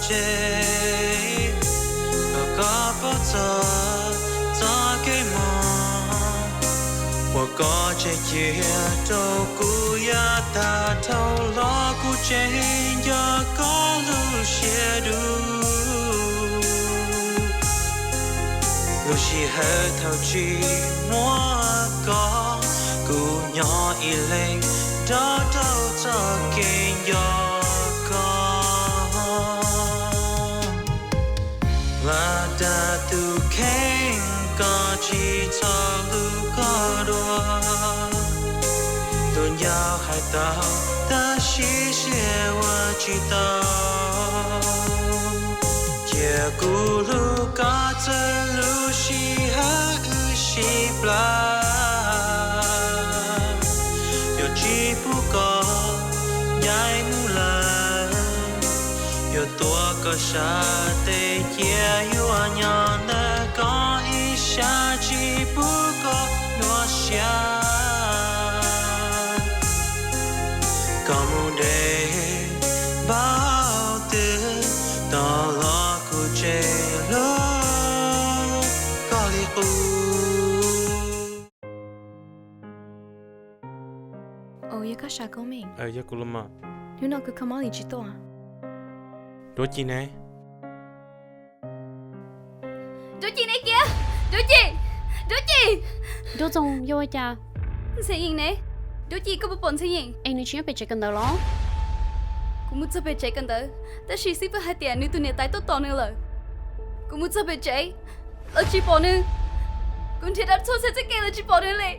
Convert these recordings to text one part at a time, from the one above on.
Ces kom koj paub txog txoj kev mob uas koj tseem cia rau kuv, yav tag dhau los kuv tseem nco koj lub siab dub. Lub sij hawm thaum tsis muaj koj, kuv nyob ib leeg nrog rau txoj kev nco koj. Hla dag tus kheej, koj tsis txhob hlub koj dua. Tus ncauj hais tau, tab sis siab ua tsis tau. Cia kuv hlub koj txawm lub sij hawm wb sib plam. Yuav tsis pub koj ncaim mus lawm, yuav tuav koj sab tes cia yuav nyob ntawm koj ib sab, tsis pub koj nyuaj siab. Koj mus ntev npaum twg, tos los kuv tseem hlub koj li qub. Yog koj Sam Koob Meej? Yog kuv los mas. Hnub no koj kho mob li tsis tuaj? Nruab Ci ne? Nruab Ci ne kiag! Nruab Ci! Nruab Ci! Nruab Txoos, yog ua cas? Ntxhee Yees ne? Nruab Ci, koj puas pom Ntxhee Yees? Es nws tsis nyob pem tsev kawm ntawv los? Kuv mus txog pem tsev kawm ntawv, tab sis xib fwb hais tias nws tus niam tais tuaj tos nws lawm. Kuv mus txog pem tsev los tsis pom nws. Kuv nrhiav rau txhua txhia txoj kev los tsis pom nws li.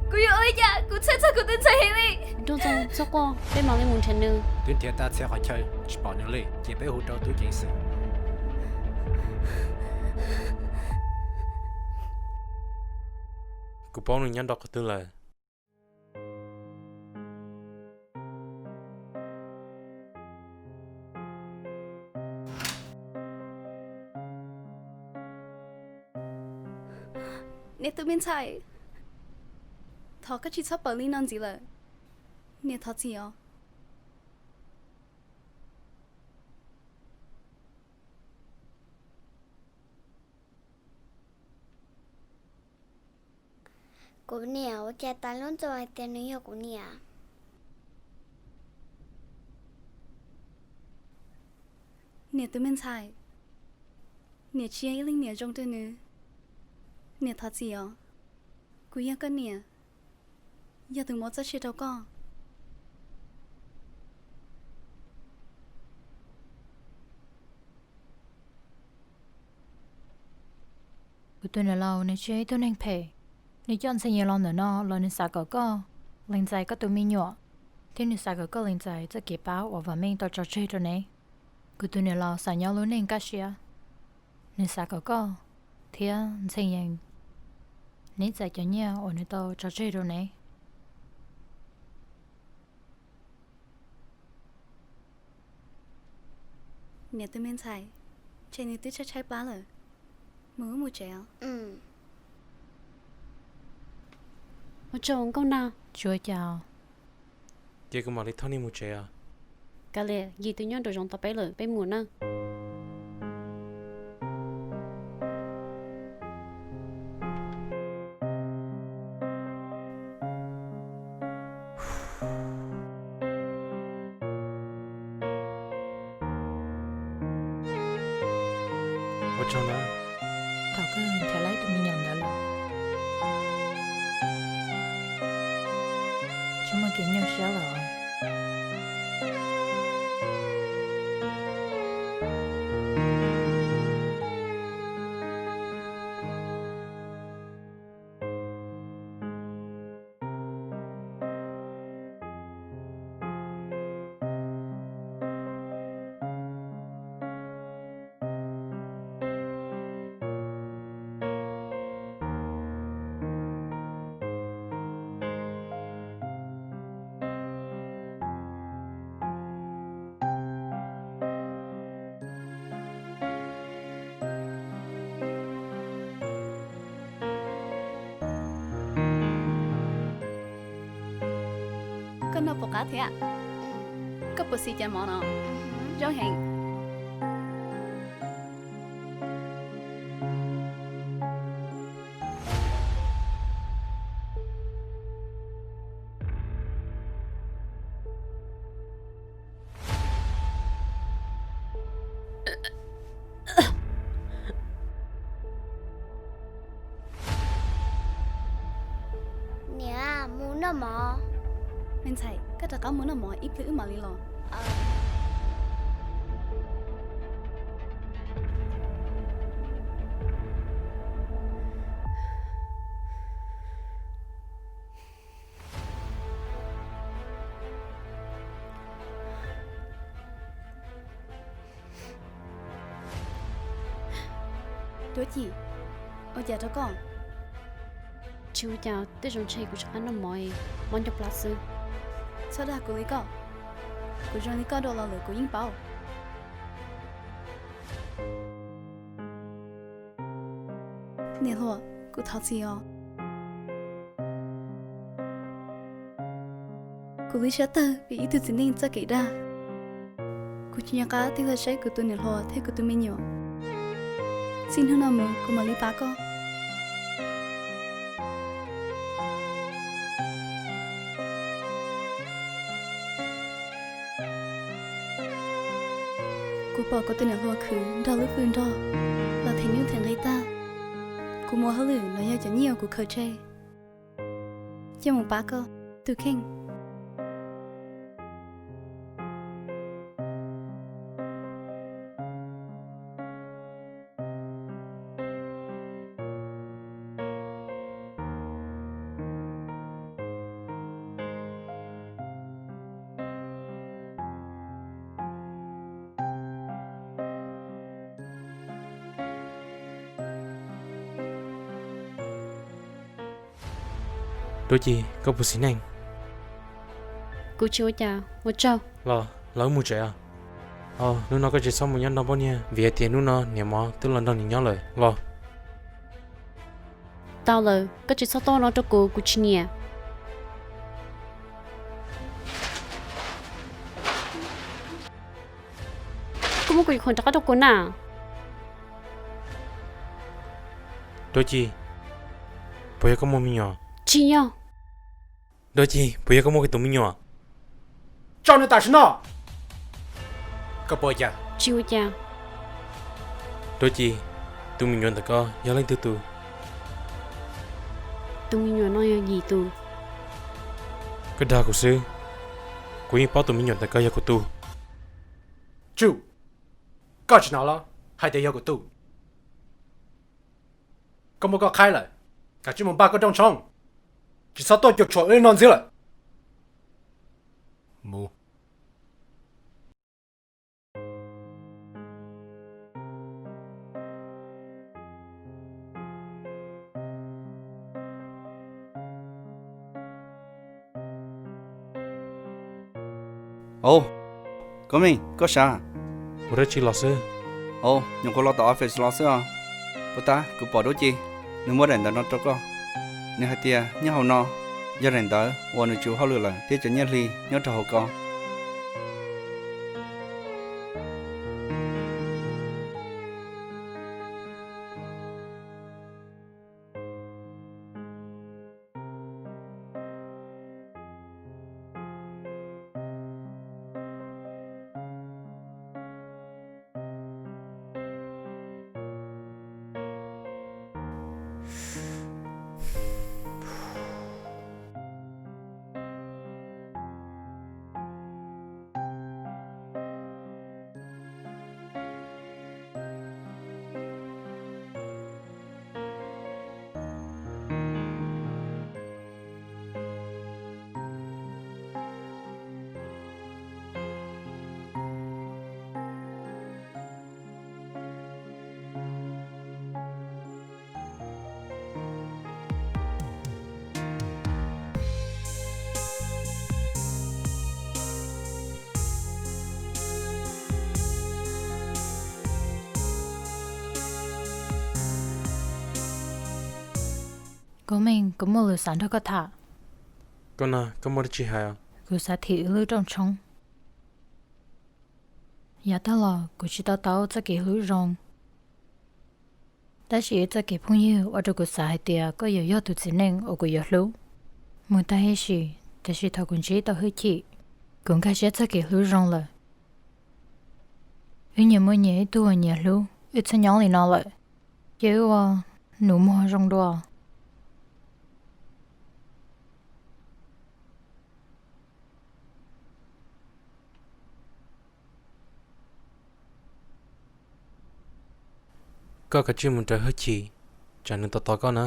Kuv yuav ua li cas kuv txhawj txog kuv tus ntxhais heev li. Nruab Txoos, txhob quaj, peb mam li mus nrhiav nws. Twb nrhiav tag txhia qhov chaw tsis pom nws li, ces peb hu rau tub ceev xwm. Kuv paub nws nyob rau qhov twg lawm. Niam tus me ntxhais, thov koj tsis txhob pawv li no ntxiv lawm. Niam thov txim os. Kuv niam, ua cas tas lub ntuj hais tias nws yog kuv niam? Niam tus me ntxhais, niam tsis yog ib leej niam zoo rau nws. Niam thov txim os. Kuv yog koj niam, yog tus muab txoj sia rau koj. Kuv tus niam laus nws tsis yog ib tug neeg phem. Nws coj Ntxhee Yees los ntawm no los nws xav kom koj lees txais koj tus me nyuam, thiab nws xav kom koj lees txais txoj kev pab uas Vam Meej tau tso tseg rau neb. Kuv tus niam laus xav nyob lub neej kaj siab. Nws xav kom koj thiab Ntxhee Yees, neb txais cov nyiaj uas nws tau tso tseg rau neb. Niam tus me ntxhais, ntshe nws twb tshaib tshaib plab lawm. Mus wb mus tsev os. Ua tsaug Nkauj Nag. Tsis ua cas. Ces kuv mam li thauj nej mus tsev os. Kav liam, Yim twb nyob nraum zoov tos peb lawm, peb mus nawb. Ua tsaug na. Thaum kawg nrhiav tau tus me nyuam ntawd lawm, tsis muaj kev nyuaj siab lawm. Koj noj puas qab thiab? Koj puas xis cov mov no? Zoo heev. Qab mus noj mov ib pliag wb mam li los. Tuav Ci, ua cas rau koj? Tsis ua cas, tej zaum ntshe kuv rov qab noj mov, mob ncauj plab xwb. Txhob dag kuv li koj, kuv zoo li koj dua los lawm kuv yeej paub. Niam hluas, kuv thov txim os. Kuv lub siab tawg vim ib tug txiv neej txoj kev dag. Kuv tsis nco qab tig los saib kuv tus niam hluas thiab kuv tus me nyuam. Txij hnub no mus kuv mam li pab koj. Kuv pom kuv tus niam hluas khwv nrog lub hwj nrog los them nyuj them nqi tag. Kuv muaj hauj lwm los yog cov nyiaj uas kuv khaws tseg coj mus pab koj tus kheej. Tuav Ci, koj puas xis neej? Kuv tsis ua cas, ua tsaug. Los, los wb mus tsev os. Hnub no koj tsis txhob mus nyob nrog poj niam vim hais tias hnub no niam mos twb los nrog nws nyob lawm los. Tau lawm, koj tsis txhob tuaj no rau kuv, kuv tsis nyiam. Koj muab kuv yus khoom rov qab rau kuv na. Tuav Ci, puas yog koj muaj me nyuam? Tsis yog. Tuav Ci, puas yog koj muaj tus me nyuam? Tso nws tam sim no. Koj puas ua cas? Tsis ua cas. Tuav Ci, tus me nyuam ntawm koj yog leej twg tus? Tus me nyuam no yog Yim tus. Koj dag kuv xwb, kuv yeej paub tus me nyuam ntawm koj yog kuv tus. Tsuj, koj tsis hnov los hais tias yog kuv tus? Koj muaj koj qhaib lawm, kav tsij mus npaj koj rooj tshoob, tsis txhob tuaj cuam tshuam wb li no ntxiv lawm. Mus. Au, Koob Meej, koj sav? Ua dab tsi los xwb? Au, nyuam qhuav los tom office los xwb os. Puas tab kuv pom Tuav Ci, nws muab daim ntawv no rau koj. Nws hais tias nyob hauv no yog daim ntawv uas nws tsum hauj lwm lawm thiab cov nyiaj hli nyob rau hauv ko. Koob Meej, kuv muaj lus xav nrog koj tham. Koj no, koj muaj dab tsi hais? Kuv xav thim wb lub rooj tshoob. Yav tag los kuv tsis to taub txoj kev hlub zoo, tab sis wb txoj kev phooj ywg ua rau kuv xav hais tias koj yuav yog tus txiv neej uas kuv yuav hlub mus tag ib sim. Tiam sis thaum kuv ntsib tau hwj chim, kuv nkag siab txoj kev hlub zoo lawm. Wb nyias muaj nyias ib tug uas nyias hlub, wb txhob nyob li no lawm. Cia wb ua nus muag zoo dua. Koj kav tsij mus raws hwj chim, tsam nws tos tos koj na.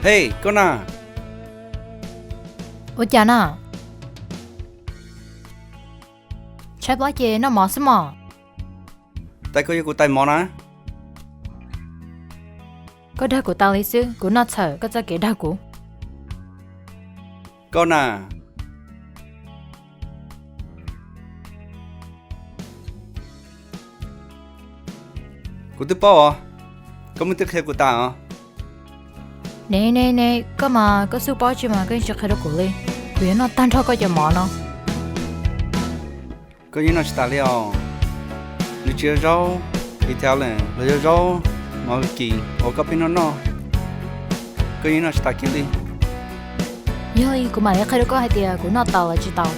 Hej, koj na. Ua cas na? Tshaib plab ces noj mov xwb mog. Tais koj yuav kuv tais mov na. Koj dag kuv tas li xwb, kuv noj txhawm koj txoj kev dag kuv. Koj na. Kuv twb paub os, koj muaj twb qhia kuv tas os. Ne ne ne, koj mas koj xub paub tsi mas koj yeej tsis qhia rau kuv li. Kuv yuav noj tag nrho koj cov mov no. Koj yeej noj tsis tas li os. Nws tsis yog zaub Italian los yog zaub Maviki uas koj pheej noj noj, koj yeej noj tsis tas kiag li. Yog li kuv mam li qhia rau koj hais tias kuv noj tau los tsis tau.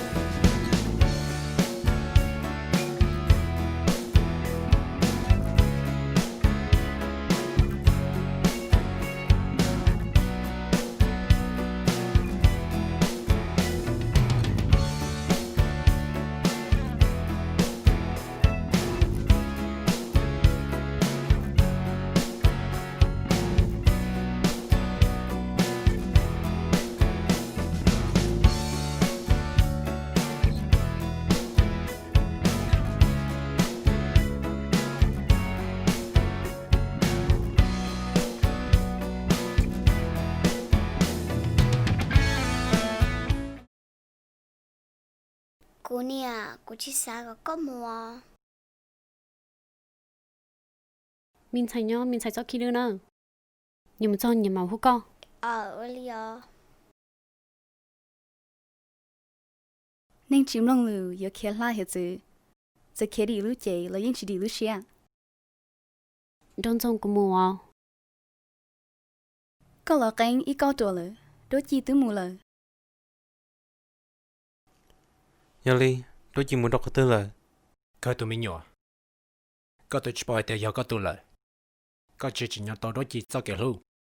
Kuv niam, kuv tsis xav kom koj mus. Me ntxhais nyob me ntxhais txoj kev hlub na, nyias mus txog nyias mam hu koj. Neeg tsis mloog lus yuav khiav hla hiav txwv, txawm khiav dim lub cev los yeej tsis dim lub siab. Nraug Ntxoo, kuv mus os. Koj los qeeb ib kauj ruam lawm, Duab Ci twb mus lawm. Yog li, Duab Ci mus rau qhov twg lawm? Kawg tus me nyuam, koj twb tsis paub hais tias yog koj tus lawm. Koj tsis tsim nyog tau Duab Ci txoj kev hlub.